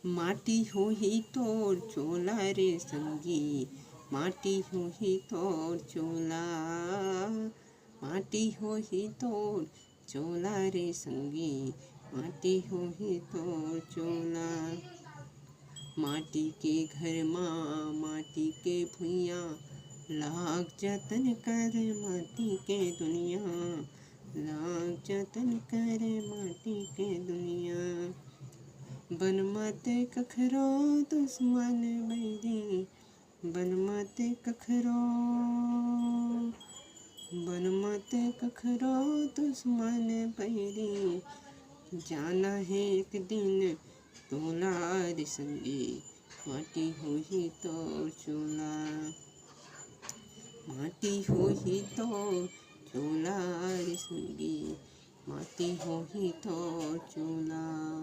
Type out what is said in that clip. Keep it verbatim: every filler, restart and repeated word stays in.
माटी होही तोर चोला रे संगी, माटी होही तोर चोला, माटी होही तोर चोला रे संगी, माटी होही तोर चोला। माटी के घर मा, माटी के भुइयां, लाग जतन कर माटी के दुनिया, लाग जतन कर माटी के दुनिया। बन मत कखरो दुश्मन बैरी, बन मत कखरो, बन मत कखरो दुश्मन बैरी। जाना हे एक दिन तोला रे संगी, माटी होही तोर चोला। माटी होही तोर चोला रे संगी, माटी होही तोर चोला।